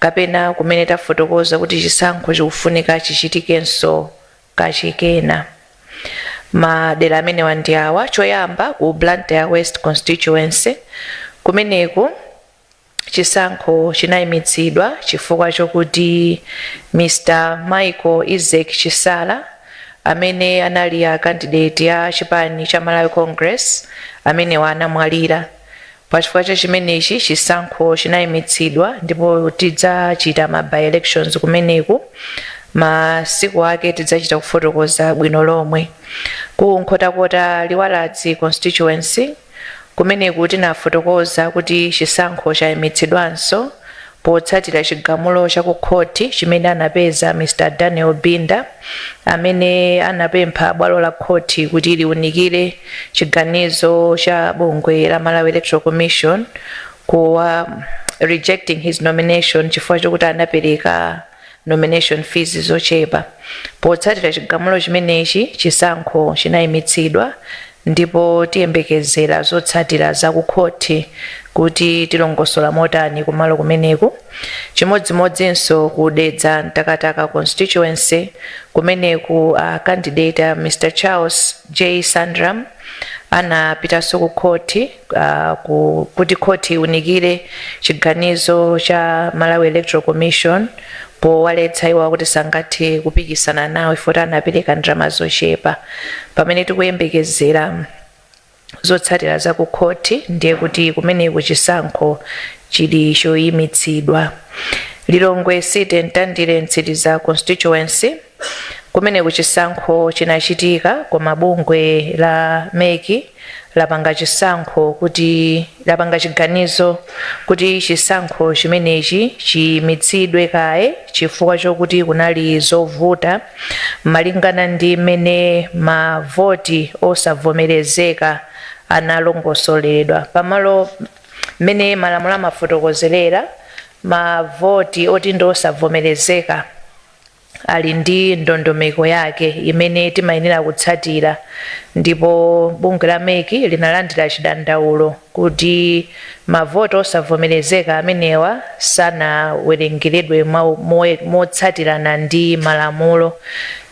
kapena kumene tafotokoza kuti chisankho chikufunika chichitikenso kachikena. Madera amenewa ndi awa: choyamba, ku Blantyre West constituency. Kumeneku chisankho chinayimitsidwa chifukwa chokuti Mr Michael Isaac Chisala, amene anali a candidate ya chipani cha Malawi Congress, amenewa anamwalira. Pachifukwa cha chimenechi, chisankho chinayimitsidwa ndipo tidzachita ma by elections kumeneku. Masiku ake tidzachita kufotokoza bwino lomwe. Ku Nkhotakota Liwaladzi constituency, kumeneku tinafotokoza kuti chisankho chayimitsidwanso potsatira chigamulo cha ku khoti chimene anapeza Mr Daniel Binda, amene anapempha bwalo la khoti kuti liunikire chiganizo cha bungwe la Malawi Electoral Commission kuwa rejecting his nomination chifukwa chokuti anapereka nomination fees zochepa. Potsatira chigamulo chimenechi, chisankho chinayimitsidwa ndipo tiyembekezera zotsatira za ku khoti kuti tilongosola motani kumalo kumeneku. Chimodzimodzinso ku Dedza Mtakataka constituency. Kumeneku candidate Mr Charles J Sandram anapitanso ku khoti kuti khoti iunikire chiganizo cha Malawi Electoral Commission powaletsa iwo kuti sangathe kupikisana nawo ifoti anapereka ndalama zochepa. Pamene tikuyembekezera zotsatira za ku khoti, ndiye kuti kumeneku chisankho chili choyimitsidwa. Lilongwe City Mtandire Mtsiriza constituency, kumeneku chisankho chinachitika, koma bungwe la MEC lapanga chisankho kuti lapanga chiganizo kuti chisankho chimenechi chiyimitsidwe kaye chifukwa chokuti kunali zovuta malingana ndi mmene mavoti osavomerezeka analongosoledwa pamalo. Mmene malamulo amafotokozerera, mavoti oti ndi osavomerezeka ali ndi ndondomeko yake imene timayenera kutsatira, ndipo bungwe la MEC linalandira chidandaulo kuti mavoti osavomerezeka amenewa sanawerengeredwe motsatirana ndi malamulo.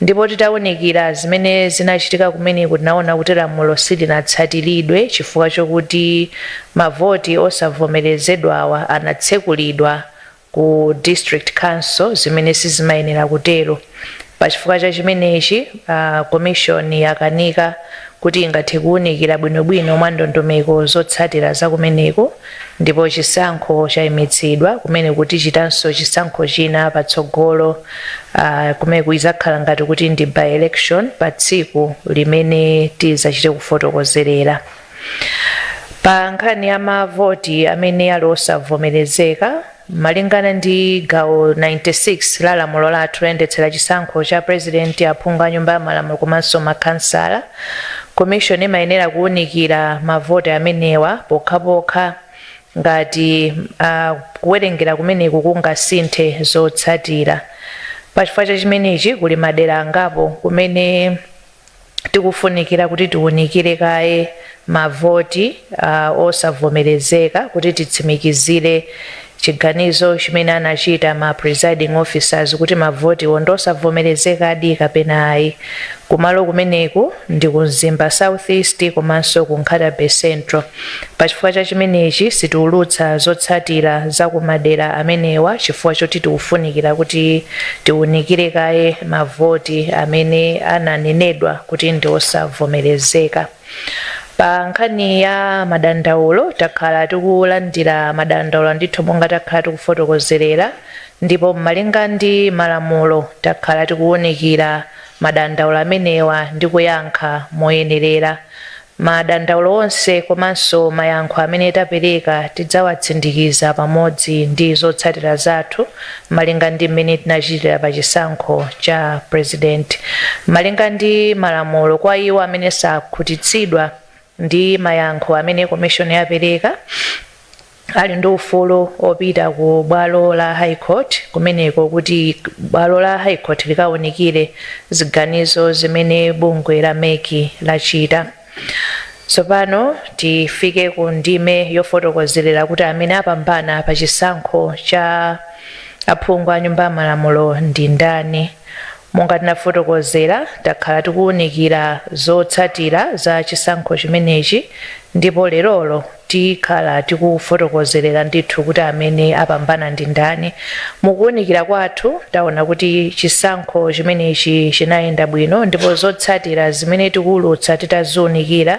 Ndipo titawunikira zimene zinachitika kumeneku, tinaona kuti lamulo silinatsatiridwe chifukwa chokuti mavoti osavomerezedwawa anatsekulidwa ku district council, zimene sizimayenera kutero. Pachifukwa cha chimenechi, commission yakanika kuti ingathe kuwunikira bwinobwino mwa ndondomeko zotsatira za kumeneko, ndipo chisankho chayimitsidwa kumene kuti chitanso chisankho china patsogolo. Kumene izakhala ngati kuti ndi by election pa tsiku limene tizachite kufotokozerera. Pa nkhani ya mavoti amene ali osavomerezeka, malingana ndi gawo 96 la lamulo lathu loyendetsera chisankho cha president, aphungu a Nyumba ya Malamulo komanso makhansala, commission imayenera kuwunikira mavoti amenewa pokhapokha ngati kuwerengera kumeneku kungasinthe zotsatira. Pachifukwa cha chimenechi, kuli madera angapo kumene tikufunikira kuti tiwunikire kaye mavoti osavomerezeka kuti titsimikizire chiganizo chimene anachita ma presiding officers kuti mavotiwo ndi osavomerezekadi kapena ayi. Kumalo kumeneku ndi ku Mzimba South East komanso ku Nkhata Bay Central. Pachifukwa cha chimenechi, sitiulutsa zotsatira za kumadera amenewa chifukwa choti tikufunikira kuti tiwunikire kaye mavoti amene ananenedwa kuti ndi osavomerezeka. Pa nkhani ya madandaulo, takhala tikulandira madandaulo ndithu monga takhala tikufotokozerera, ndipo malinga ndi malamulo takhala tikuwunikira madandaulo amenewa ndi kuyankha moyenerera. Madandaulo onse komanso mayankho amene tapereka tidzawatsindikiza pamodzi ndi zotsatira zathu malinga ndi mmene tinachitira pa chisankho cha president. Malinga ndi malamulo, kwa iwo amene sakhutitsidwa ndi mayankho amene commission yapereka, ali ndi ufulu opita ku bwalo la High Court kumeneko kuti bwalo la High Court likawunikire ziganizo zimene bungwe la MEC lachita. Tsopano tifike ku ndime yofotokozerera kuti amene apambana pa chisankho cha Aphungu a Nyumba ya Malamulo ndi ndani? Monga tinafotokozera, takhala tikuwunikira zotsatira za chisankho chimenechi, ndipo lerolo tikhala tikufotokozerera ndithu kuti amene apambana ndi ndani. Mukuwunikira kwathu taona kuti chisankho chimenechi chinayenda bwino, ndipo zotsatira zimene tikuwulutsa titaziwunikira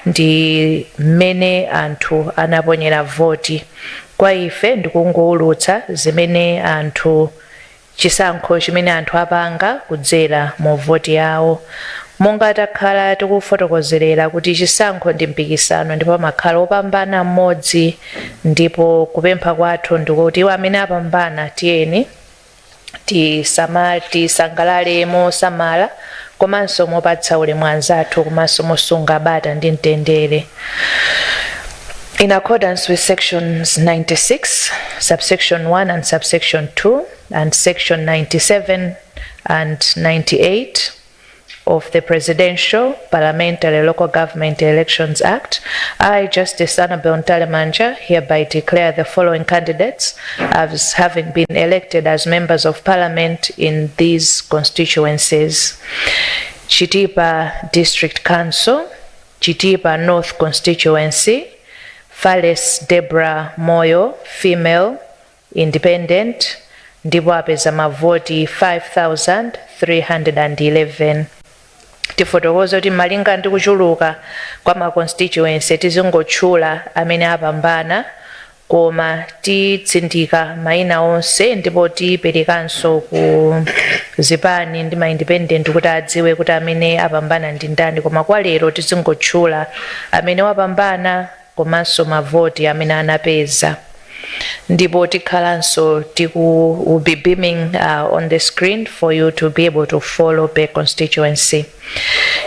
ndi mmene anthu anaponyera voti. Kwa ife ndikungowulutsa zimene anthu, chisankho chimene anthu apanga kudzera mu voti yawo. Monga takhala tikufotokozerera kuti chisankho ndi mpikisano ndipo amakhala opambana mmodzi, ndipo kupempha kwathu ndikuti iwo amene apambana, tiyeni tisangalale mosamala komanso mopatsa ulemu anzathu komanso mosunga bata ndi mtendere. In accordance with sections 96, subsection 1 and subsection 2, and section 97 and 98 of the Presidential, Parliamentary, Local Government Elections Act, I, Justice Annabel Mtalimanja, hereby declare the following candidates as having been elected as members of Parliament in these constituencies: Chitipa District Council, Chitipa North Constituency, Fales Deborah Moyo, female, independent, ndipo apeza mavoti 5311. Tifotokoze kuti malinga ndi kuchuluka kwa ma constituency, tizingotchula amene apambana, koma titsindika mayina onse ndipo tiperekanso ku zipani ndi ma independent kuti adziwe kuti amene apambana ndi ndani. Koma kwa lero tizingotchula amene wapambana komanso mavoti amene anapeza, ndipo tikhalanso tiku will be beaming on the screen for you to be able to follow per constituency.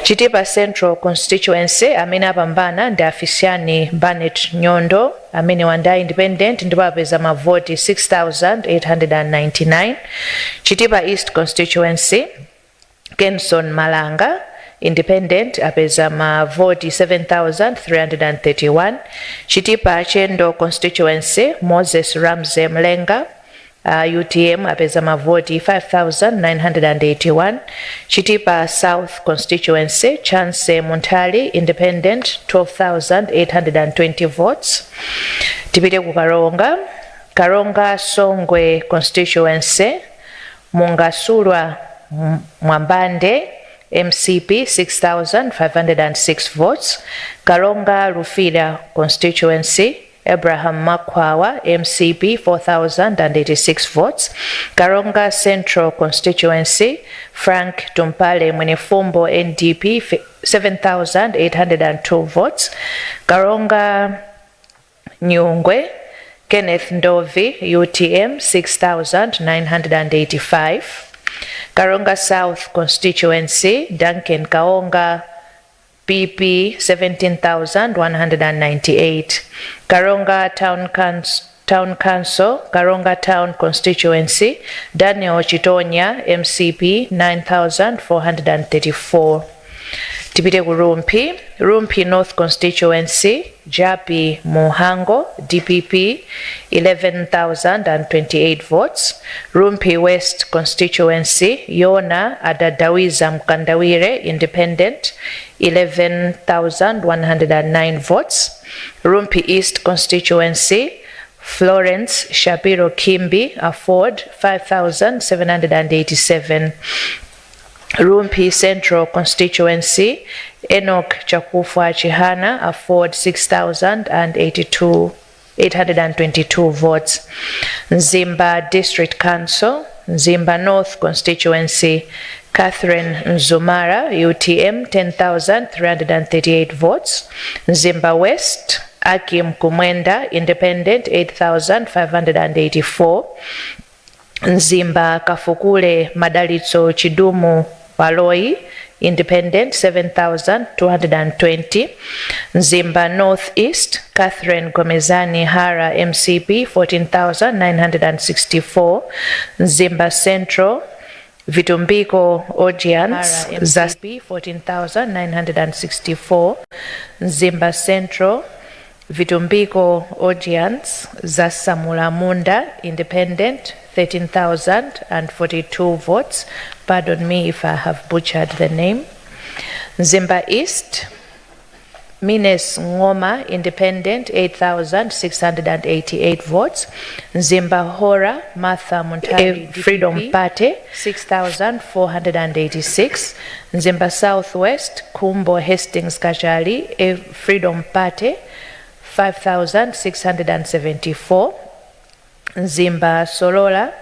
Chitipa Central Constituency, amene apambana ndi Afisiani Barnett Nyondo, amene wanda independent, ndipo apeza mavoti 6899. Chitipa East Constituency, Kenson Malanga, independent, apeza mavoti 7331. Chitipa Chendo Constituency, Moses Ramsey Mlenga, UTM, apeza mavoti 5981. Chitipa South Constituency, Chance Muntali, independent, 12,820 votes. Tipite ku Karonga. Karonga Songwe Constituency, Mungasulwa Mwambande, MCP, 6506 votes. Karonga Lufira Constituency, Abraham Makwawa, MCP, 4086 votes. Karonga Central Constituency, Frank Tumpale Mwenefumbo, NDP, 7802 votes. Karonga Nyungwe, Kenneth Ndovi, UTM, 6985. Karonga South Constituency, Duncan Kaonga, PP, 17,198. Karonga Town Council, Karonga Town Constituency, Daniel Chitonya, MCP, 9434. Tipite ku Rumphi. Rumphi North Constituency, Japi Muhango, DPP, 11,028 votes. Rumphi West Constituency, Yona Adadawiza Mkandawire, independent, 11,109 votes. Rumphi East Constituency, Florence Shapiro Kimbi, AFORD, 5787. Rumphi Central Constituency, Enoch Chakufwa Chihana, AFORD, 6,082, 822 votes. Mzimba District Council, Mzimba North Constituency, Catherine Nzumara, UTM, 10,338 votes. Mzimba West, Akim Kumwenda, Independent, 8,584. Mzimba Kafukule Madalitso Chidumu Waloi, Independent, 7,220. Mzimba North East, Catherine Gomezani Hara, MCP, 14,964. Mzimba Central, Vitumbiko Audience MCP, 14,964. Mzimba Central, Vitumbiko Audience Zasamula Munda, Independent, 13,042 votes. Pardon me if I have butchered the name. Mzimba East, Mines Ngoma, Independent, 8,688 votes. Mzimba Hora, Martha Muntari, Freedom Party, 6,486. Mzimba Southwest, Kumbo Hastings Kachali, Freedom Party, 5,674. Mzimba Solola,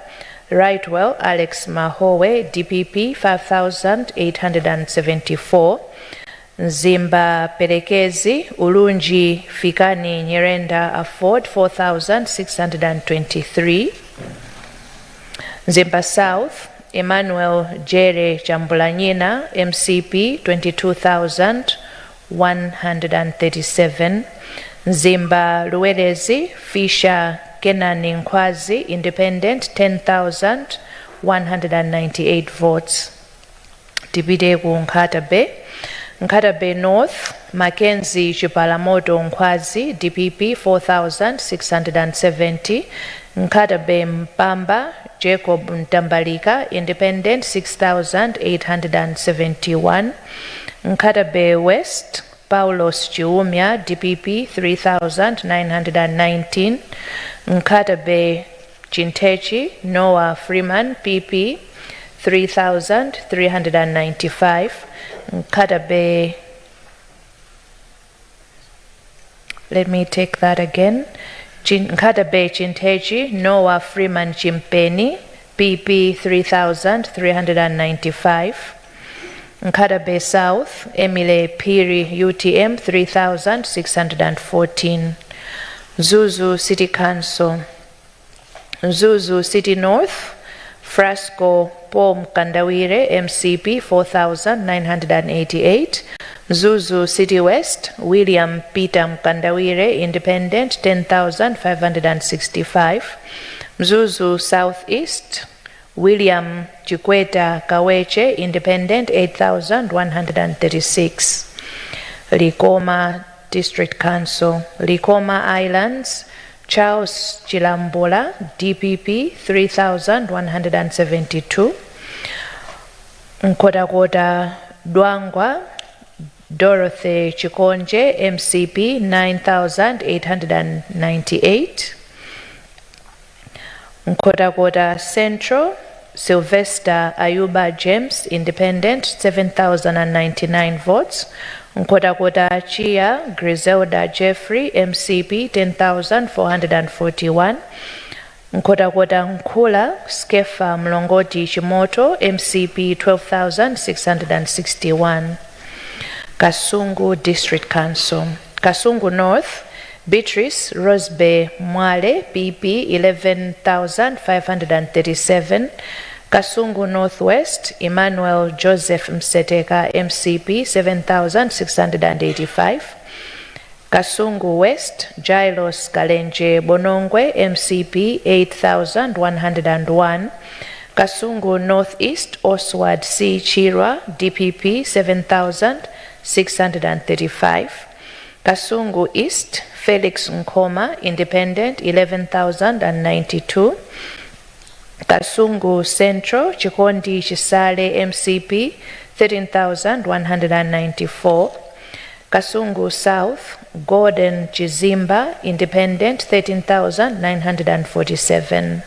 Rightwell Alex Mahowe, DPP, 5,874. Mzimba Perekezi, Ulunji Fikani Nyirenda, AFORD, 4,623. Mzimba South, Emmanuel Jere Chambulanyina, MCP, 22,137. Mzimba Luwelezi, Fisher Kenani Nkwazi, Independent, 10,198 votes. Tipite ku Nkhata Bay. Nkhata Bay North, Mackenzie Chipalamoto Nkhwazi, DPP, 4,670. Nkhata Bay Mpamba, Jacob Mtambalika, Independent, 6,871. Nkhata Bay West, Paulos Chiumia, DPP, 3,919. Nkhata Bay Chintechi, Noah Freeman, PP, 3,395. Nkhata Bay, let me take that again. Nkhata Bay Chintechi, Noah Freeman Chimpeni, PP, 3,395. Nkhata Bay South, Emile Piri, UTM, 3,614. Mzuzu City Council, Mzuzu City North, Frasco Paul Mkandawire, MCP, 4,988. Mzuzu City West, William Peter Mkandawire, Independent, 10,565. Mzuzu Southeast, William Chikweta Kaweche, Independent, 8,136. Likoma District Council, Likoma Islands, Charles Chilambula, DPP, 3,172. Nkhotakota Dwangwa, Dorothy Chikonje, MCP, 9,898. Nkhotakota Central, Sylvester Ayuba James, Independent, 7,099 votes. Nkhotakota Chia, Griselda Jeffrey, MCP, 10,441. Nkhotakota Nkhula, Skefa Mlongoti Chimoto, MCP, 12,661. Kasungu District Council, Kasungu North, Beatrice Rosebe Mwale, PP, 11,537. Kasungu Northwest, Emmanuel Joseph Mseteka, MCP, 7,685. Kasungu West, Jailos Kalenje Bonongwe, MCP, 8,101. Kasungu Northeast, Oswald C. Chirwa, DPP, 7,635. Kasungu East, Felix Nkoma, Independent, 11,092. Kasungu Central, Chikondi Chisale, MCP, 13,194. Kasungu South, Gordon Chizimba, Independent, 13,947.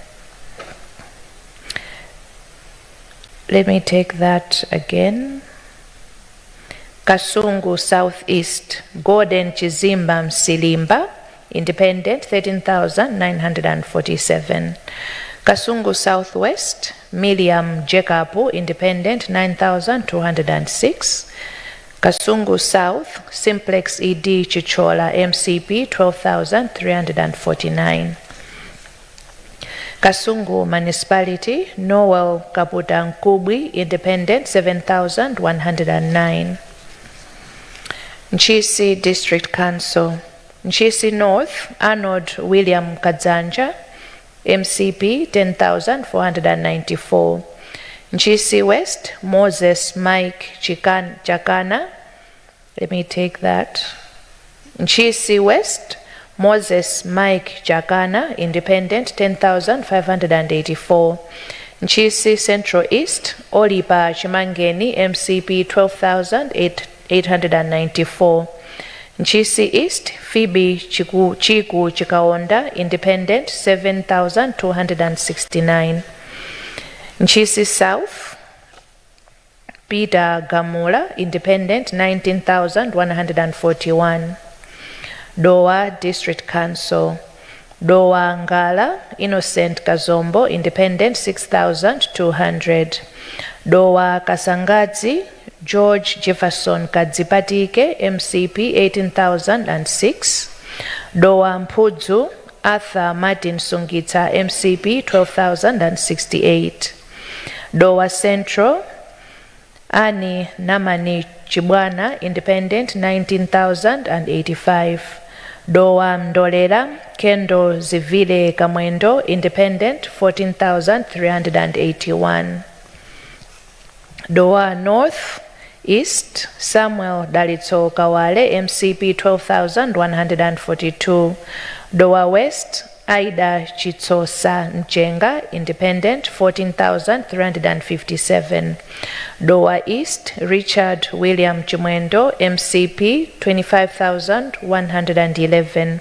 Let me take that again. Kasungu Southeast, Gordon Chizimba Msilimba, Independent, 13,947. Kasungu Southwest, Miriam Jacob, Independent, 9,206. Kasungu South, Simplex ED Chichola, MCP, 12,349. Kasungu Municipality, Noel Kaputa Nkubwi, Independent, 7,109. Ntchisi District Council, Ntchisi North, Arnold William Kadzanja, MCP, 10,494. Ntchisi West, Moses Mike Chakana. Let me take that. Ntchisi West, Moses Mike Chakana, Independent, 10,584. Ntchisi Central East, Olipa Chimangeni, MCP, 12,894. Ntchisi East, Phoebe Chiku, Chiku Chikaonda, Independent, 7,269. Ntchisi South, Peter Gamula, Independent, 19,141. Dowa District Council, Dowa Ngala, Innocent Kazombo, Independent, 6,200. Dowa Kasangadzi, George Jefferson Kadzipatike, MCP, 18,006. Dowa Mphudzu, Arthur Martin Sungitsa, MCP, 12,068. Dowa Central, Ani Namani Chibwana, Independent, 19,085. Dowa Mndolera, Kendo Zivile Kamwendo, Independent, 14,381. Dowa North East, Samuel Dalitso Kawale, MCP, 12,142. Dowa West, Aida Chitsosa Mchenga, Independent, 14,357. Dowa East, Richard William Chimwendo, MCP, 25,111.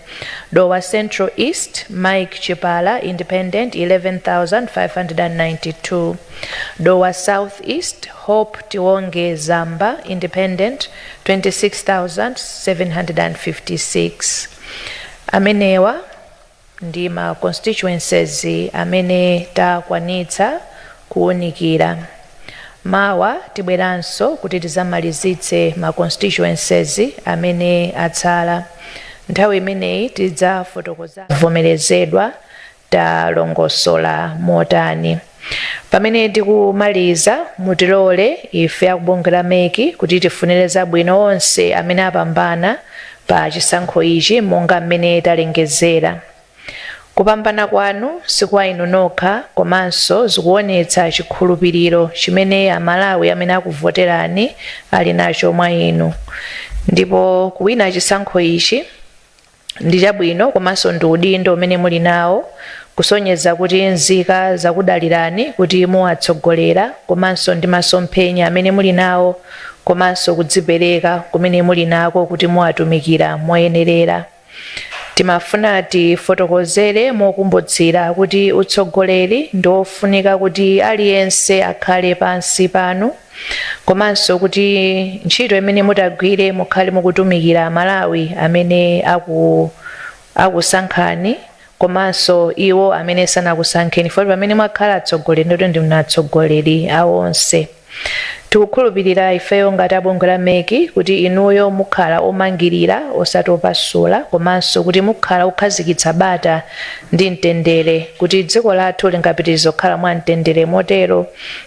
Dowa Central East, Mike Chipala, Independent, 11,592. Dowa South East, Hope Tiwonge Zamba, Independent, 26,756. Amenewa ndi ma constituencies amene takwanitsa kuwunikira. Mawa tibweranso kuti tizamalizitse ma constituencies amene atsala. Nthawi imeneyi tidzafotokoza vomerezedwa talongosola motani. Pamene tikumaliza, mutilole ife akubungwe la MEC kuti tifunire zabwino onse amene apambana pa chisankho ichi monga mmene talengezera. Kupambana kwanu sikwa inu nokha, komanso zikuonetsa chikhulupiriro chimene Amalawi amene akuvoterani ali nacho mwa inu. Ndipo kuwina chisankho ichi ndi chabwino, komanso ndi udindo umene muli nawo, kusonyeza kuti nzika zakudalirani kuti muwatsogolera, komanso ndi masomphenya amene muli nawo, komanso kudzipereka kumene muli nako kuti muwatumikira moyenerera. Timafuna tifotokozere mokumbutsira kuti utsogoleri ndi wofunika kuti aliyense akhale pansi panu, komanso kuti ntchito imene mutagwire mukhale mukutumikira Amalawi amene akusankhani, komanso iwo amene sanakusankheni, poti pamene mwakhala atsogoleri ndoti ndinu atsogoleri awo onse. Tikukhulupirira ifeyo ngati abungwe la MEC kuti inuyo mukhala omangirira osati opasula, komanso kuti mukhala okhazikitsa bata ndi mtendere, kuti dziko lathu lingapitirize kukhala mwa mtendere motero,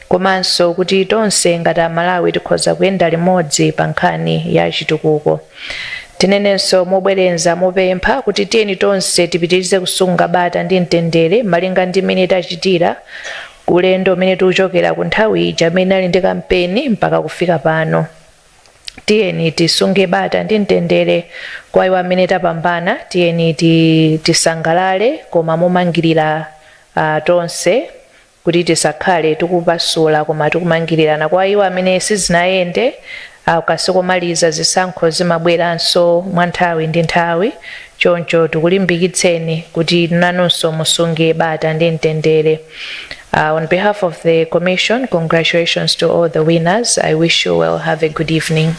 komanso kuti tonse ngati Amalawi tikhoza kuyenda limodzi pa nkhani ya chitukuko. Tinenenso mobwereza mopempha kuti tiyeni tonse tipitirize kusunga bata ndi mtendere malinga ndi mmene tachitira ulendo umene tikuchokera ku nthawi ija amene ali ndi kampeni mpaka kufika pano. Tiyeni tisunge bata ndi mtendere. Kwa iwo amene tapambana, tiyeni tisangalale koma momangirira tonse, kuti tisakhale tikupasula koma tikumangirirana. Kwa iwo amene sizinayende, kasikomaliza zisankho zimabweranso mwa nthawi ndi nthawi, choncho tikulimbikitseni kuti nanunso musunge bata ndi mtendere. On behalf of the Commission, congratulations to all the winners. I wish you well. Have a good evening.